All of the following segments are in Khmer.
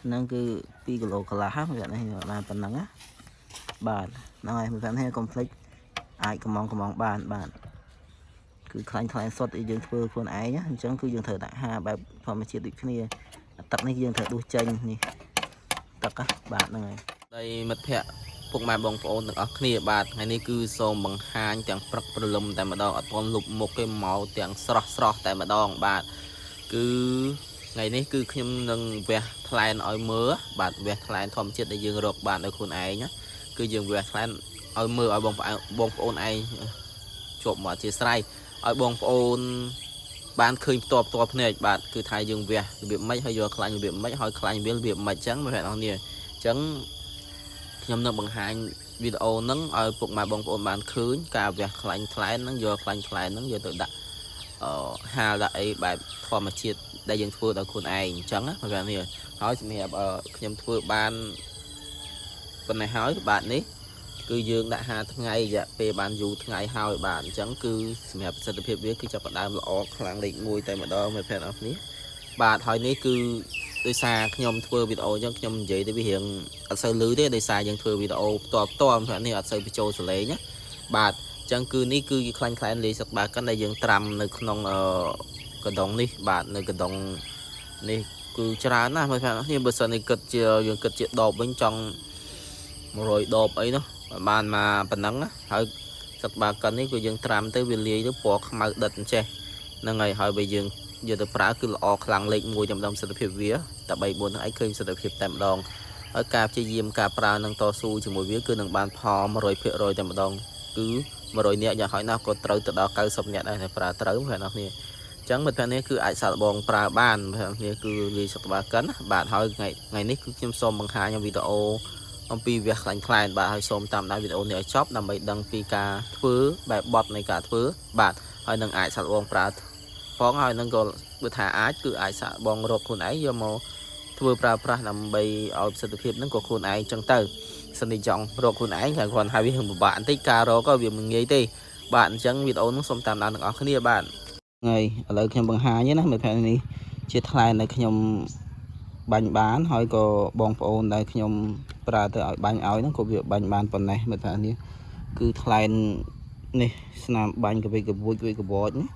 ហ្នឹងគឺ2គីឡូកន្លះហ្នឹងនេះបានប៉ុណ្ណឹងណាបាទហ្នឹងហើយមិនថាកុំភ្លេចអាចកំងកំងបានបាទគឺខ្លាញ់ខ្លែងសុទ្ធដែលយើងធ្វើខ្លួនឯងណាអញ្ចឹងគឺយើងត្រូវដាក់ហាបែបធម្មជាតិដូចគ្នាទឹកនេះយើងត្រូវដួសចេញនេះទឹកណាបាទហ្នឹងហើយ ដីមិត្តភ័ក្តិពុកម៉ែបងប្អូនទាំងអស់គ្នាបាទថ្ងៃនេះគឺសូមបង្ហាញទាំងព្រឹកព្រលឹមតែម្ដងអត់ទាន់លុបមុខទេមកទាំងស្រស់ស្រស់តែម្ដងបាទគឺថ្ងៃនេះគឺខ្ញុំនឹងវះថ្លែនឲ្យមើលបាទវះថ្លែនធម្មជាតិដែលយើងរកបានដោយខ្លួនឯងណាគឺយើងវះថ្លែនឲ្យមើលឲ្យបងប្អូនបងប្អូនឯងជាប់មកអធិស្ឋានឲ្យបងប្អូនបានឃើញផ្ទាល់ផ្ទាល់ភ្នែកបាទគឺថាយើងវះរបៀបម៉េចហើយយកខ្លាញ់របៀបម៉េចហើយខ្លាញ់វារបៀបម៉េចអញ្ចឹងបងប្អូនអញ្ចឹង ខ្ញុំនឹងបង្ហាញវីដេអូហ្នឹងឲ្យពុកម៉ែបងប្អូនបានឃើញការវះខ្លាញ់ថ្លែនហ្នឹងយកខ្លាញ់ថ្លែនហ្នឹងយកទៅដាក់អឺហាលដាក់អីបែបធម្មជាតិដែលយើងធ្វើដោយខ្លួនឯងអញ្ចឹងណាបងប្អូននេះហើយសម្រាប់អឺខ្ញុំធ្វើបានប៉ុណ្ណេះហើយបាទនេះគឺយើងដាក់ហាថ្ងៃរយៈពេលបានយូរថ្ងៃហើយបាទអញ្ចឹងគឺសម្រាប់ប្រសិទ្ធភាពវាគឺចាប់ផ្ដើមល្អខ្លាំងលេខ1តែម្ដងបងប្អូនអរគ្នាបាទហើយនេះគឺដោយសារខ្ញុំធ្វើវីដេអូអញ្ចឹងខ្ញុំនិយាយទៅវារៀង អត់សូវលឺទេដោយសារយើងធ្វើវីដេអូផ្ទាល់ផ្ទាល់ព្រោះនេះអត់សូវបញ្ចូលសលេងណាបាទអញ្ចឹងគឺនេះគឺខ្លាញ់ខ្លែនលាយសឹកបាកិនដែលយើងត្រាំនៅក្នុងអឺកដងនេះបាទនៅកដងនេះគឺច្រើនណាស់មើលថានេះបើសិននេះគិតជាយើងគិតជាដបវិញចង់100ដបអីនោះបានមកប៉ុណ្ណឹងណាហើយសឹកបាកិននេះគឺយើងត្រាំទៅវាលាយទៅពណ៌ខ្មៅដិតអញ្ចេះហ្នឹងហើយហើយបើយើងយកទៅប្រើគឺល្អខ្លាំងលេខ1តែម្ដងសិទ្ធិភាពវាតែ3 4ហ្នឹងឯងឃើញសិទ្ធិភាពតែម្ដង ហើយការព្យាយាមការប្រើនឹងតស៊ូជាមួយវាគឺនឹងបានផល100%តែម្ដងគឺ100នាក់យ៉ាងហោចណាស់ក៏ត្រូវទៅដល់90នាក់ដែរតែប្រើត្រូវបងប្អូនគ្នាអញ្ចឹងមិត្តភក្តិនេះគឺអាចសាកល្បងប្រើបានបងប្អូនគ្នាគឺលាយសុខបាកិនណាបាទហើយថ្ងៃថ្ងៃនេះគឺខ្ញុំសូមបង្ហាញវីដេអូអំពីវះខ្លាញ់ខ្លែនបាទហើយសូមតាមដានវីដេអូនេះឲ្យចប់ដើម្បីដឹងពីការធ្វើបែបបត់នៃការធ្វើបាទហើយនឹងអាចសាកល្បងប្រើផងហើយនឹងក៏បើថាអាចគឺអាចសាកល្បងរកខ្លួនឯងយកមក ធ្វើប្រើប្រាស់ដើម្បីឲ្យប្រសិទ្ធភាពហ្នឹងក៏ខ្លួនឯងចឹងទៅសិននេះចង់រកខ្លួនឯងតែគ្រាន់ហើយវាពិបាកបន្តិចការរកក៏វាមិនងាយទេបាទអញ្ចឹងវីដេអូហ្នឹងសូមតាមដានទាំងអស់គ្នាបាទ ហើយឥឡូវខ្ញុំបង្ហាញណាមើលថានេះជាថ្លែនដែលខ្ញុំបាញ់បានហើយក៏បងប្អូនដែលខ្ញុំប្រើទៅឲ្យបាញ់ឲ្យហ្នឹងក៏វាបាញ់បានប៉ុណ្ណេះមើលថានេះគឺថ្លែននេះស្នាមបាញ់កវិកវួចកវិកវចនេះ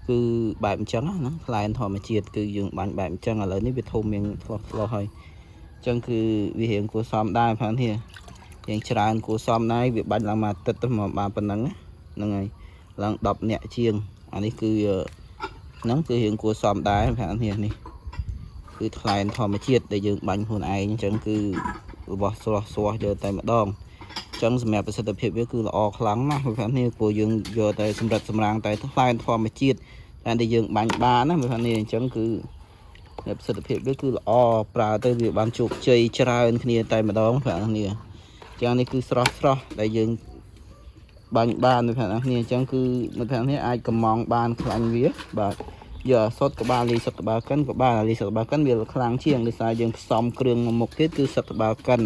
គឺបែបអញ្ចឹងណាថ្លែនធម្មជាតិគឺយើងបាញ់បែបអញ្ចឹងឥឡូវនេះវាធំមានឆ្លោះឆ្លោះហើយអញ្ចឹងគឺវារៀងគួរសមដែរផងនេះរៀងច្រើនគួរសមដែរវាបាញ់ឡើងមកអាទិត្យទៅមកបានប៉ុណ្ណឹងហ្នឹងហើយឡើង10នាក់ជាងអានេះគឺ ហ្នឹងគឺរៀងគួរសមដែរប្រាប់នេះនេះគឺថ្លែនធម្មជាតិដែលយើងបាញ់ខ្លួនឯងអញ្ចឹងគឺរបស់ស្រស់ស្រស់យកតែម្ដងអញ្ចឹងសម្រាប់ប្រសិទ្ធភាពវាគឺល្អខ្លាំងណាស់ប្រាប់នេះព្រោះយើងយកតែសម្រិតសម្រាំងតែថ្លែនធម្មជាតិតែដែលយើងបាញ់បានណាប្រាប់នេះអញ្ចឹងគឺប្រសិទ្ធភាពវាគឺល្អប្រើទៅវាបានជោគជ័យច្រើនគ្នាតែម្ដងប្រាប់នេះអញ្ចឹងនេះគឺស្រស់ស្រស់ដែលយើង បាញ់បានមិត្តភក្តិគ្នាអញ្ចឹងគឺមិត្តភក្តិគ្នាអាចកំងបានខ្លាញ់វាបាទយកអសុតក្បាលលីសឹកក្បាលកិនក៏បានលីសឹកក្បាលកិនវាខ្លាំងជាងដោយសារយើងផ្សំគ្រឿងមកមុខទៀតគឺសឹកក្បាលកិន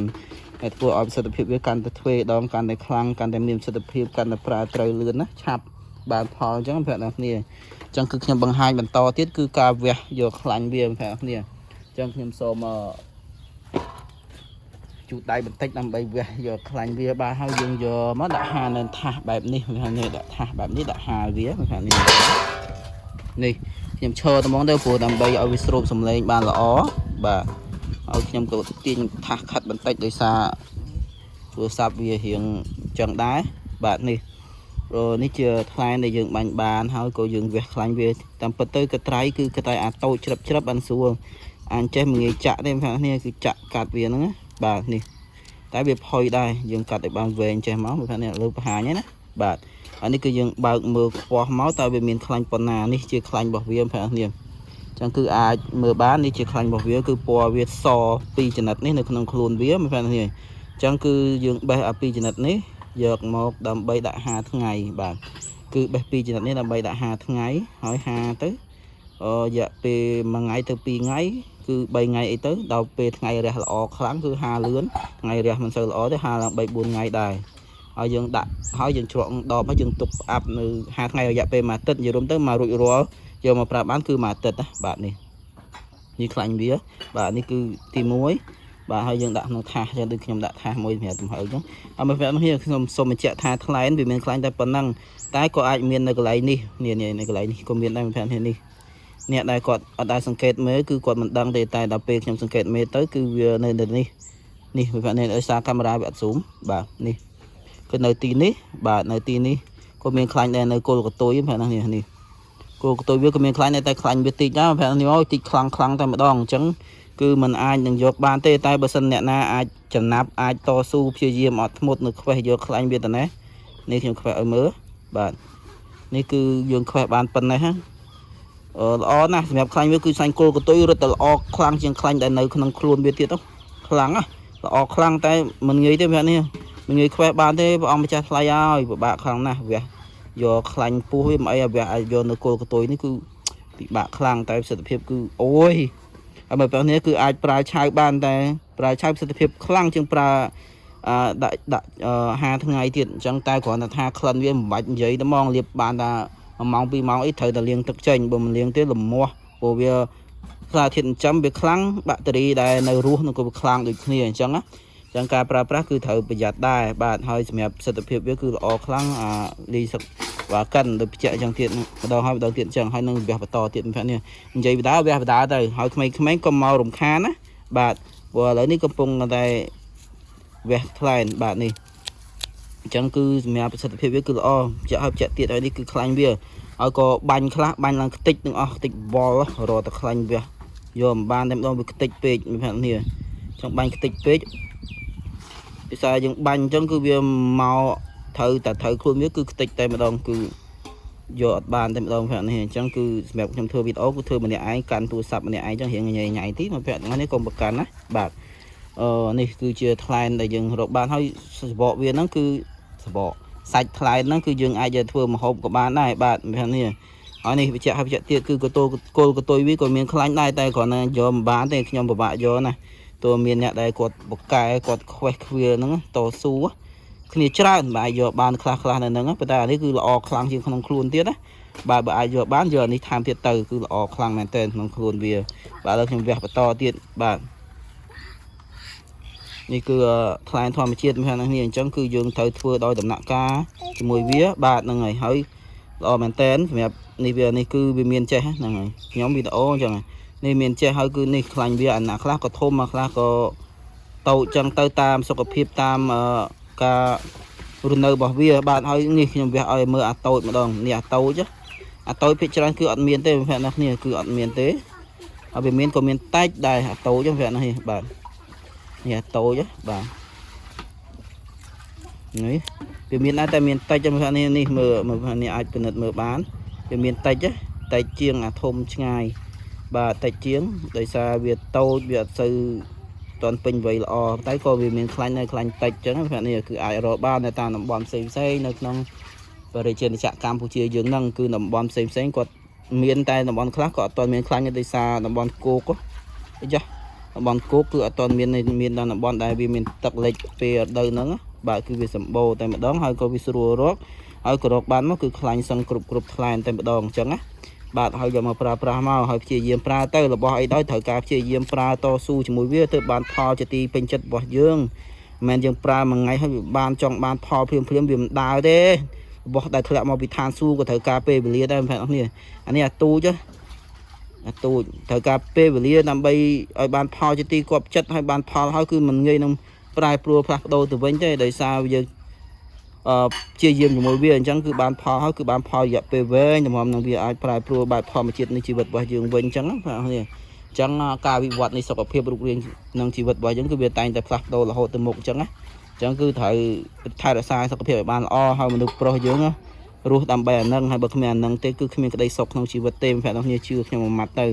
ហើយធ្វើឲ្យប្រសិទ្ធភាពវាកាន់តែទ្វេដងកាន់តែខ្លាំងកាន់តែមានប្រសិទ្ធភាពកាន់តែប្រើត្រូវលឿនណាឆាប់បានផលអញ្ចឹងមិត្តភក្តិគ្នាអញ្ចឹងគឺខ្ញុំបង្ហាញបន្តទៀតគឺការវះយកខ្លាញ់វាមិត្តភក្តិគ្នាអញ្ចឹងខ្ញុំសូមអឺ ជូតដៃបន្តិចដើម្បីវះយកខ្លាញ់វាបាទហើយយើងយកមកដាក់ហាលនៅថាសបែបនេះវានេះដាក់ថាសបែបនេះដាក់ហាលវាវានេះនេះខ្ញុំឈរត្មងទៅព្រោះដើម្បីឲ្យវាស្រូបសំឡេងបានល្អបាទហើយខ្ញុំក៏ទាញថាសខិតបន្តិចដោយសារទូរស័ព្ទវារៀងចឹងដែរបាទនេះព្រោះនេះជាថ្លែនដែលយើងបាញ់បានហើយក៏យើងវះខ្លាញ់វាតាមពិតទៅកត្រៃគឺកត្រៃអាតូចជ្រឹបជ្រឹបបានស្រួលអញចេះមិនងាយចាក់ទេបងប្អូននេះគឺចាក់កាត់វាហ្នឹងណាបាទនេះ តែវាផុយដែរយើងកាត់ឲ្យបានវែងចេះមកមើលថានេះលើបង្ហាញហ្នឹងណាបាទអានេះគឺយើងបើកមើលខ្វះមកតើវាមានខ្លាញ់ប៉ុណ្ណានេះជាខ្លាញ់របស់វាបងប្អូននេះអញ្ចឹងគឺអាចមើលបាននេះជាខ្លាញ់របស់វាគឺពណ៌វាសពីរចំណិតនេះនៅក្នុងខ្លួនវាបងប្អូននេះអញ្ចឹងគឺយើងបេះអាពីរចំណិតនេះយកមកដើម្បីដាក់5ថ្ងៃបាទគឺបេះពីរចំណិតនេះដើម្បីដាក់5ថ្ងៃហើយ5ទៅអរយៈពេល1ថ្ងៃទៅ2ថ្ងៃគឺ3ថ្ងៃអីទៅដល់ពេលថ្ងៃរះល្អខ្លាំងគឺហាលឿន ថ្ងៃរះមិនសូវល្អទេហាឡើង3 4ថ្ងៃដែរហើយយើងដាក់ហើយយើងជ្រក់ដបហើយយើងទុកផ្អាប់នៅ5ថ្ងៃរយៈពេលមួយអាទិត្យនិយាយរួមទៅមករួចរាល់យកមកប្រើបានគឺមួយអាទិត្យណាបាទនេះ នេះខ្លាញ់វាបាទនេះគឺទី1បាទហើយយើងដាក់ក្នុងថាសចឹងដូចខ្ញុំដាក់ថាសមួយសម្រាប់ទំហើចឹងហើយមកប្រាប់នេះខ្ញុំសូមបញ្ជាក់ថាថ្លែនវាមានខ្លាញ់តែប៉ុណ្ណឹងតែក៏អាចមាននៅកន្លែងនេះនេះនេះនៅកន្លែងនេះក៏មានដែរមកប្រាប់នេះនេះអ្នកដែលគាត់អត់ដែលសង្កេតមើលគឺគាត់មិនដឹងទេតែដល់ពេលខ្ញុំសង្កេតមើលទៅគឺវានៅនៅនេះនេះវាប្រាប់នេះដោយសារកាមេរ៉ាវាអត់ zoom បាទនេះគឺនៅទីនេះបាទនៅទីនេះក៏មានខ្លាញ់ដែរនៅគល់កតុយប្រាប់នេះនេះ គោកតុយវាក៏មានខ្លាញ់ដែរតែខ្លាញ់វាតិចដែរប្រាប់នេះអើយតិចខ្លាំងខ្លាំងតែម្ដងអញ្ចឹងគឺมันអាចនឹងយកបានទេតែបើសិនអ្នកណាអាចចំណាប់អាចតស៊ូព្យាយាមអត់ធ្មត់នៅខ្វេះយកខ្លាញ់វាទៅណានេះខ្ញុំខ្វេះឲ្យមើលបាទនេះគឺយើងខ្វេះបានប៉ុណ្ណេះហ៎អឺល្អណាស់សម្រាប់ខ្លាញ់វាគឺខ្លាញ់គល់កតុយរត់តែល្អខ្លាំងជាងខ្លាញ់ដែលនៅក្នុងខ្លួនវាទៀតខ្លាំងណាល្អខ្លាំងតែមិនងាយទេប្រាប់នេះមិនងាយខ្វេះបានទេព្រះអង្គម្ចាស់ថ្លៃហើយពិបាកខ្លាំងណាស់វះ យកខ្លាញ់ពោះវាមិនអីឲ្យវាអាចយកនៅគល់កតុយនេះគឺពិបាកខ្លាំងតែប្រសិទ្ធភាពគឺអូយហើយបើបងនេះគឺអាចប្រើឆៅបានតែប្រើឆៅប្រសិទ្ធភាពខ្លាំងជាងប្រើអឺដាក់ដាក់5ថ្ងៃទៀតអញ្ចឹងតែគ្រាន់តែថាក្លិនវាមិនបាច់និយាយតែហ្មងលាបបានតែ1ម៉ោង2ម៉ោងអីត្រូវតែលាងទឹកចេញបើមិនលាងទេលមាស់ព្រោះវាសារធាតុចិញ្ចឹមវាខ្លាំងបាក់តេរីដែលនៅរស់នោះក៏វាខ្លាំងដូចគ្នាអញ្ចឹងណាចឹងការប្រើប្រាស់គឺត្រូវប្រយ័ត្នដែរបាទហើយសម្រាប់ប្រសិទ្ធភាពវាគឺល្អខ្លាំងអាលីសឹក បាទកិនដូចបញ្ជាក់អញ្ចឹងទៀតម្ដងហើយម្ដងទៀតអញ្ចឹងហើយនឹងវះបន្តទៀតភ័ក្រនេះនិយាយបដាវះបដាទៅហើយក្មេងៗកុំមករំខានណាបាទព្រោះឥឡូវនេះកំពុងតែវះថ្លែនបាទនេះអញ្ចឹងគឺសម្រាប់ប្រសិទ្ធភាពវាគឺល្អបញ្ជាក់ហើយបញ្ជាក់ទៀតហើយនេះគឺខ្លាញ់វាហើយក៏បាញ់ខ្លះបាញ់ឡើងខ្ទេចទាំងអស់ខ្ទេចវល់រត់តែខ្លាញ់វះយកមិនបានតែម្ដងវាខ្ទេចពេកភ័ក្រនេះចង់បាញ់ខ្ទេចពេកពិសាយើងបាញ់អញ្ចឹងគឺវាមកត្រូវតែត្រូវខ្លួនវាគឺខ្ទេចតែម្ដងគឺ យកអត់បានតែម្ដងភ័ក្រនេះអញ្ចឹងគឺសម្រាប់ខ្ញុំធ្វើវីដេអូគឺធ្វើម្នាក់ឯងកាន់ទូរស័ព្ទម្នាក់ឯងអញ្ចឹងរៀងញ៉ៃញ៉ៃទីមកភ័ក្រថ្ងៃនេះកុំប្រកាន់ណាបាទអឺនេះគឺជាថ្លែនដែលយើងរកបានហើយសបកវាហ្នឹងគឺសបកសាច់ថ្លែនហ្នឹងគឺយើងអាចយកធ្វើម្ហូបក៏បានដែរបាទភ័ក្រនេះហើយនេះបញ្ជាក់ហើយបញ្ជាក់ទៀតគឺកតោគល់កតុយវាក៏មានខ្លាញ់ដែរតែគ្រាន់តែយកមិនបានទេខ្ញុំពិបាកយកណាទោះមានអ្នកដែលគាត់បកកែគាត់ខ្វេះខ្វៀលហ្នឹងតស៊ូគ្នាច្រើនបាទយកបានខ្លះខ្លះនៅហ្នឹងប៉ុន្តែអានេះគឺល្អខ្លាំងជាងក្នុងខ្លួនទៀតណាបាទបើអាចយកបានយកអានេះថែមទៀតទៅគឺល្អខ្លាំងមែនទែនក្នុងខ្លួនវាបាទឥឡូវខ្ញុំវះបន្តទៀតបាទនេះគឺថ្លែនធម្មជាតិមែនហ្នឹងនេះអញ្ចឹងគឺយើងត្រូវធ្វើដោយដំណាក់កាលជាមួយវាបាទហ្នឹងហើយហើយល្អមែនទែនសម្រាប់នេះវានេះគឺវាមានចេះហ្នឹងហើយខ្ញុំវីដេអូអញ្ចឹងនេះមានចេះហើយគឺនេះខ្លាញ់វាអាណាខ្លះក៏ធំអាខ្លះក៏តូចចឹងទៅតាមសុខភាពតាមការរស់នៅរបស់វាបាទហើយនេះខ្ញុំវះឲ្យមើលអាតូចម្ដងនេះអាតូចអាតូចភាគច្រើនគឺអត់មានទេបងប្អូនគ្នាគឺអត់មានទេហើយវាមានក៏មានតែកដែរអាតូចបងប្អូននេះបាទនេះអាតូចបាទនេះវាមានដែរតែមានតិចបងប្អូននេះនេះមើលមើលនេះអាចពិនិត្យមើលបានវាមានតិចតិចជាងអាធំឆ្ងាយបាទតិចជាងដោយសារវាតូចវាអត់សូវតាន់ពេញវ័យល្អតែក៏វាមានខ្លាញ់នៅខ្លាញ់តិចចឹងបងប្អូននេះគឺអាចរកបាននៅតាមតំបន់ផ្សេងផ្សេងនៅក្នុងប្រជាណាចក្រកម្ពុជាយើងហ្នឹងគឺតំបន់ផ្សេងផ្សេងគាត់មានតែតំបន់ខ្លះក៏អត់ទាន់មានខ្លាញ់ទេដោយសារតំបន់គោកអីចាតំបន់គោកគឺអត់ទាន់មានមានដល់តំបន់ដែលវាមានទឹកលិចពេលរដូវហ្នឹងបាទគឺវាសម្បូរតែម្ដងហើយក៏វាស្រួលរកហើយក៏រកបានមកគឺខ្លាញ់សឹងគ្រប់គ្រប់ថ្លែនតែម្ដងអញ្ចឹងណាបាទហើយយកមកប្រើប្រាស់មកហើយព្យាយាមប្រើទៅរបស់អីដោយត្រូវការព្យាយាមប្រើតស៊ូជាមួយវាទើបបានផលជាទីពេញចិត្តរបស់យើងមិនមែនយើងប្រើមួយថ្ងៃហើយវាបានចង់បានផលភ្លាមភ្លាមវាមិនដើរទេរបស់ដែលធ្លាក់មកពីឋានសួគ៌ក៏ត្រូវការពេលវេលាដែរបងប្អូនគ្នាអានេះអាទូចអាទូចត្រូវការពេលវេលាដើម្បីឲ្យបានផលជាទីគាប់ចិត្តហើយបានផលហើយគឺមិនងាយនឹងប្រែប្រួលផ្លាស់ប្ដូរទៅវិញទេដោយសារយើងអឺព្យាយាមជាមួយវាអញ្ចឹងគឺបានផលហើយគឺបានផលរយៈពេលវែងតម្រាំនឹងវាអាចប្រែប្រួលបែបធម្មជាតិនៃជីវិតរបស់យើងវិញអញ្ចឹងណាបងប្អូនគ្នាអញ្ចឹងការវិវត្តនៃសុខភាពរូបរាងនិងជីវិតរបស់យើងគឺវាតែងតែផ្លាស់ប្ដូររហូតទៅមុខអញ្ចឹងណាអញ្ចឹងគឺត្រូវថែរក្សាសុខភាពឲ្យបានល្អហើយមនុស្សប្រុសយើងរស់ដើម្បីអានឹងហើយបើគ្មានអានឹងទេគឺគ្មានក្តីសុខក្នុងជីវិតទេបងប្អូនគ្នាជឿខ្ញុំមួយម៉ាត់ទៅ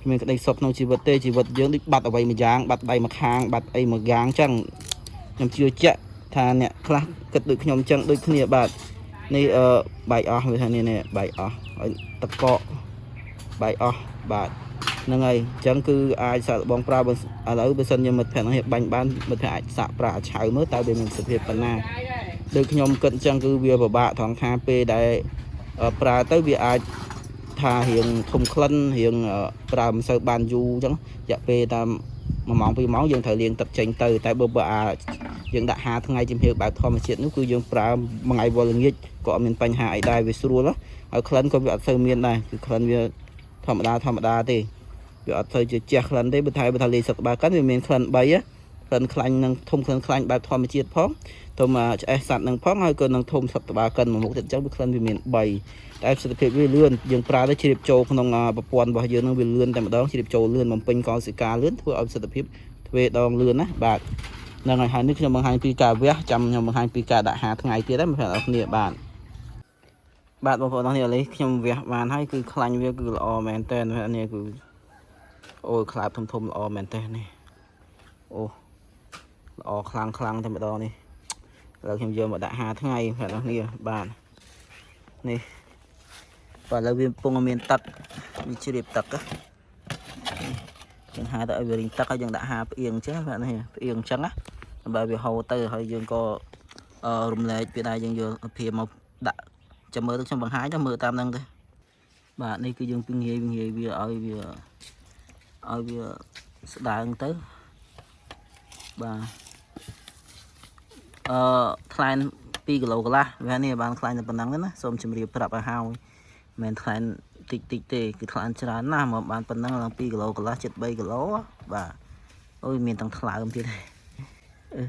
គ្មានក្តីសុខក្នុងជីវិតទេជីវិតយើងដូចបាត់អ្វីមួយយ៉ាងបាត់ដៃមួយខាងបាត់អីមួយយ៉ាងអញ្ចឹងខ្ញុំជឿជាក់ថាអ្នកខ្លះគិតដូចខ្ញុំអញ្ចឹងដូចគ្នាបាទនេះអឺបែកអស់វាថានេះនេះបែកអស់ហើយតកកបែកអស់បាទហ្នឹងហើយអញ្ចឹងគឺអាចសាកល្បងប្រើបើឥឡូវបើសិនជាមិត្តភក្តិហ្នឹងបាញ់បានមិត្តភក្តិអាចសាកប្រើអាឆៅមើលតើវាមានប្រសិទ្ធភាពប៉ុណ្ណាដូចខ្ញុំគិតអញ្ចឹងគឺវាពិបាកត្រង់ថាពេលដែលប្រើទៅវាអាច ថារៀងធំក្លិនរៀងប្រើមិនសូវបានយូរអញ្ចឹងរយៈពេលតាម1ម៉ោង2ម៉ោងយើងត្រូវលាងទឹកចេញទៅតែបើអាយើងដាក់5ថ្ងៃចំហៀវបែបធម្មជាតិនោះគឺយើងប្រើមួយថ្ងៃវល់ល្ងាចក៏អត់មានបញ្ហាអីដែរវាស្រួលណាហើយក្លិនក៏វាអត់សូវមានដែរគឺក្លិនវាធម្មតាធម្មតាទេវាអត់សូវជាជះក្លិនទេបើថាលាយសឹកក្បាលកិនវាមានក្លិន3ណាក្លិនខ្លាញ់នឹងធំក្លិនខ្លាញ់បែបធម្មជាតិផងធំឆ្អេះសត្វនឹងផងហើយក៏នឹងធំសឹកត្បាល់កិនមួយមុខទៀតអញ្ចឹងវាក្លិនវាមាន3តែប្រសិទ្ធភាពវាលឿនយើងប្រើទៅជ្រាបចូលក្នុងប្រព័ន្ធរបស់យើងនឹងវាលឿនតែម្ដងជ្រាបចូលលឿនបំពេញកោសិកាលឿនធ្វើឲ្យប្រសិទ្ធភាពទ្វេដងលឿនណាបាទហ្នឹងហើយហើយនេះខ្ញុំបង្ហាញពីការវះចាំខ្ញុំបង្ហាញពីការដាក់5ថ្ងៃទៀតដែរបងប្អូនអរគ្នាបាទបាទបងប្អូនអរគ្នាឥឡូវខ្ញុំវះបានហើយគឺខ្លាញ់វាគឺល្អមែនតើនេះគឺអូយខ្លាបធំធំល្អមែនតើនេះអូល្អខ្លាំងខ្លាំងតែម្ដងនេះឥឡូវខ្ញុំយកមកដាក់5ថ្ងៃបងប្អូនអរគ្នាបាទនេះបាទឥឡូវវាកំពុងមានទឹកវាជ្រាបទឹកយើងហាទៅឲ្យវារីងទឹកហើយយើងដាក់ហាផ្អៀងអញ្ចឹងបាទនេះផ្អៀងអញ្ចឹងណាដើម្បីវាហូរទៅហើយយើងក៏រំលែកវាដែរយើងយកព្រាមកដាក់ចាំមើលទៅខ្ញុំបង្ហាញទៅមើលតាមហ្នឹងទៅបាទនេះគឺយើងពងាយពងាយវាឲ្យវាឲ្យវាស្ដើងទៅបាទអឺថ្លែន2គីឡូកន្លះវានេះបានខ្លាញ់តែប៉ុណ្ណឹងទេណាសូមជម្រាបប្រាប់ឲ្យហើយមិនមែនថ្លែនតិចតិចទេគឺថ្លែនច្រើនណាស់មកបានប៉ុណ្ណឹងឡើង2គីឡូកន្លះជិត3គីឡូបាទអូយមានទាំងថ្លើមទៀតអឺ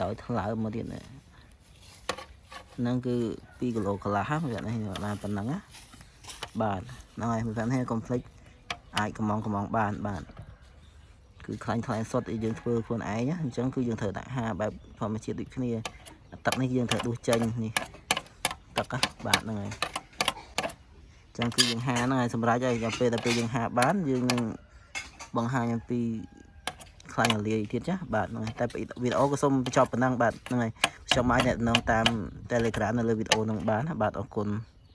ដោយថ្លើមមកទៀតហ្នឹងគឺ2គីឡូកន្លះវានេះបានប៉ុណ្ណឹងណាបាទហ្នឹងហើយមិនថាកុំភ្លេចអាចកំងកំងបានបាទគឺខ្លាញ់ខ្លាញ់សុទ្ធយើងធ្វើខ្លួនឯងអញ្ចឹងគឺយើងត្រូវដាក់ហាបែបធម្មជាតិដូចគ្នាទឹកនេះយើងត្រូវដួសចេញនេះទឹកបាទហ្នឹងហើយអញ្ចឹងគឺយើងហាហ្នឹងហើយសម្រាប់ហើយដល់ពេលដល់ពេលយើងហាបានយើងនឹងបង្ហាញអំពីខ្លាញ់រលាយទៀតចាបាទហ្នឹងហើយតែវីដេអូក៏សូមបញ្ចប់ប៉ុណ្ណឹងបាទហ្នឹងហើយខ្ញុំអាចអ្នកនងតាម Telegram នៅលើវីដេអូហ្នឹងបានបាទអរគុណ។